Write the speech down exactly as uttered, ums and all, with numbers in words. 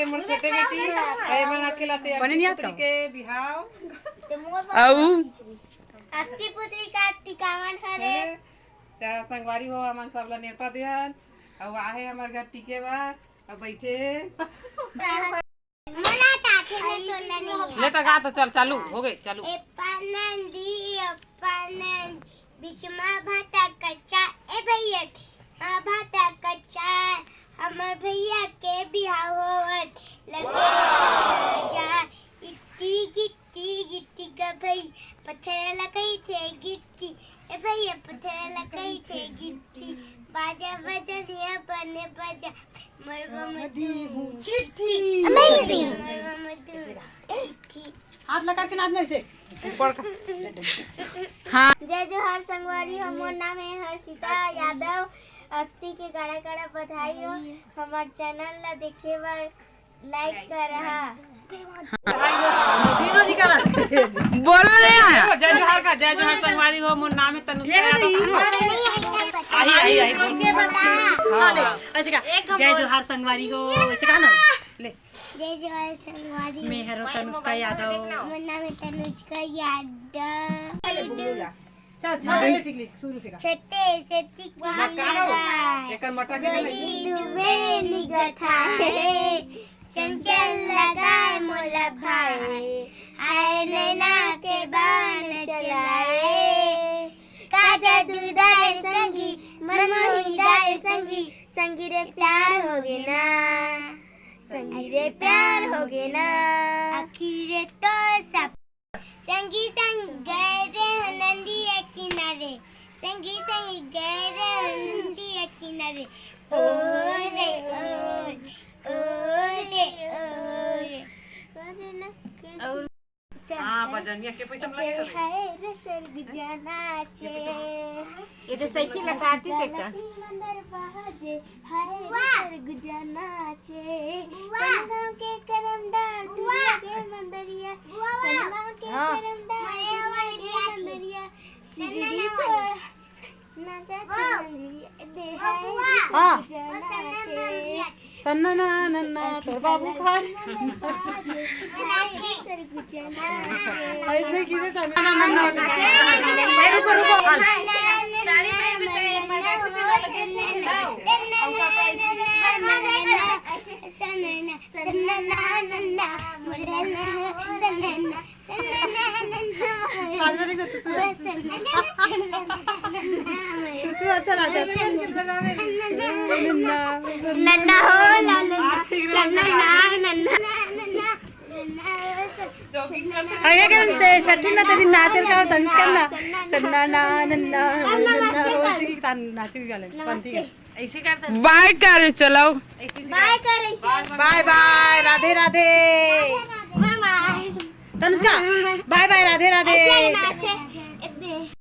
मोर छोटे बेटी, ए मन अकेला ते बने नहीं आता। के बिहाव। अउ अक्ति पुत्री का टिकावन हरे। अरे, त संगवारी हो, हमन सब ला नेवता देहन। अउ आहे हमर घर टिके बर, अब बैठे। मोला ताथे ले तोला नहीं। ले त गा त चल, चालू हो गए, चालू। ए पानंदी, ए पानंद, बीच मा भाटा कच्चा, ए भैया, मा भाटा कच्चा, हमर भैया के बिहाव होवत, लगे जा, इत्ती गित्ती गित्ती गा भई, पत्थर ला कहिथे गिट्टी, ए भैया पत्थर ला कहिथे गिट्टी, बाजा बजनिया बने बाजा, मरवा मधु चिट्ठी। Amazing। मरवा मधु चिट्ठी। हाथ लगा के नाचना इसे। ऊपर का। हाँ। जय जोहार संगवारी हो, मोर नाम है हर्षिता यादव। अक्ति के कड़ा कड़ा बधाई हो हमर चैनल ला देखे बर। लाइक कर हा। तीनों जी का। बोलो रे। जय जोहार का, जय जोहार संगवारी हो, मोर नाम है तनुष्का यादव। आई, आई, आई, बोल। हाँ, ले, ऐसे का। जय जोहार संगवारी हो, ऐसे कहा ना। ले। जय जोहार संगवारी। मैं हरो तनुष्का यादव। मोर नाम है तनुष्का यादव। चल, चल, चल, ठीक लिख, शुरू से गा। छत्ते से तिकी लगा। एकर मटका के जोड़ी दुबे निगथा है। चंचल लगाए मोला भाए। हाय नैना के बाण चलाए। का जादू दाए संगी, मन मोही दाए संगी। संगी रे प्यार होगे ना। संगी रे प्यार होगे ना। आखिर तो सब संगी संग गए रे नंदिया किनारे, संगी संग गए रे नंदिया किनारे। ओ रे ओ, ओ रे ओ रे। और हाँ, बजनिया के पैसा लगे हवे। हाय रे सरगुजा नाचे। ये तो साइकिल लटाती से का। मंदिर बाजे। हाय रे सरगुजा नाचे। वाह। कनगांव के करम डाल, वाह। दुनिया के मंदरिया। वाह, वाह। कनगांव के हाँ। करम डाल, दुनिया के मंदरिया। सिगड़ी चोर। नाचा वाह। चंदरिया। दे हाय रे सरगुजा नाचे। सन्ना ना नन्ना तोर बाबू खाए। ऐसे कीजिए तो ना, ना, ना, ना। ए, रुको, रुको। नन्ना हो, ला नन्ना। सन्ना ना, नन्ना। अरे, के छठी ना तेरी नाचल का तंज करना। सन्ना ना, नन्ना, नन्ना, हो, इसी की तान नाचल का ले, पंथी का। ऐसे करता है। बाय कर, चलो। बाय कर, ऐसे। बाय बाय, राधे राधे। बाय बाय। तनुष्का, बाय बाय, राधे राधे। ऐसे नाचे।